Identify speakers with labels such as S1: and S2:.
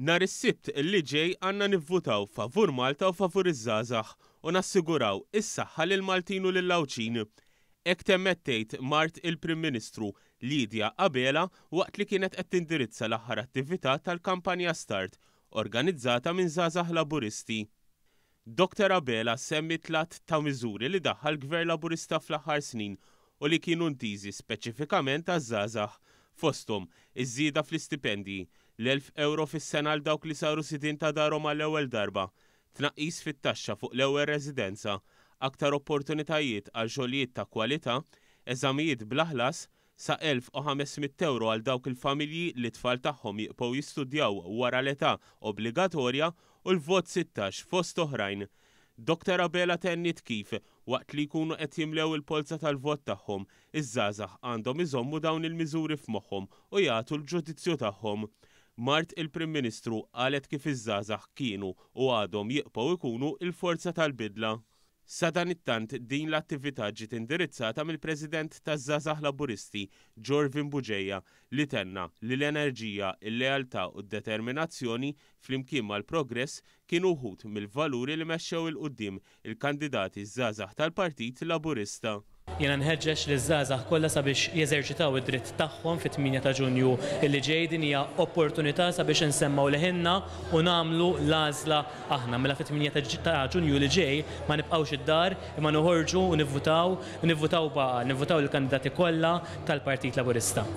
S1: Nhar is-Sibt li ġej għandna nivvutaw favur Malta u favur iż-żgħażagħ u nassiguraw is-saħħa lill-Maltin u lill-Għawdxin. Hekk temmet tgħid mart il-Prim Ministru Lydia Abela waqt li kienet qed tindirizza l-aħħar attività tal-kampanja Start organizzata minn Żgħażagħ Laburisti. Dottor Abela semmiet l-għadd ta' miżuri li daħħal Gvern Laburista fl-aħħar snin u li kienu intiżi speċifikament għaż-żgħażagħ, fosthom, iż-żieda fl-istipendji, l-1,000 ewro fis-sena għal dawk li saru sidien ta' darhom għall-ewwel darba, tnaqqis fit-taxxa fuq l-ewwel residenza, aktar opportunitajiet għal xogħlijiet ta' kwalità, eżamijiet bla ħlas, sa 1,500 ewro għal dawk il-familji li t-tfal tagħhom jiqpgħu jistudjaw wara l-età obbligatorja u l-Vot 16 fost oħrajn. Dottor Abela tenniet kif, waqt li jkunu qed jimlew il-polza tal-vot tagħhom, iż-żgħażagħ għandhom iżommu dawn il-miżuri f'moħħhom u jagħtu l-ġudizzju tagħhom. Mart il-Prim Ministru qalet kif iż-żgħażagħ kienu u għadhom jiqpgħu jkunu l-forza tal-bidla. Sadanittant, din l-attività ġiet indirizzata mill-President taż-Żgħażagħ Laburisti, Jorvin Bugeja, li tenna li l-enerġija, il-lealtà u d-determinazzjoni, flimkien mal-progress, kienu wħud mill-valuri li mexxew 'il quddiem il-kandidati żgħażagħ tal-Partit Laburista.
S2: Jiena nħeġġeġ liż-żgħażagħ kollha sabiex jeżerċitaw id-dritt tagħhom fit-8 ta' Ġunju li ġej. Din hija opportunità sabiex insemmgħu leħinna u nagħmlu l-għażla aħna. Mela fit-8 ta' Ġunju li ġej ma nibqgħux id-dar imma noħorġu u nivvutaw, u nivvutaw b'għaqal, nivvutaw lill-kandidati kollha tal-Partit Laburista.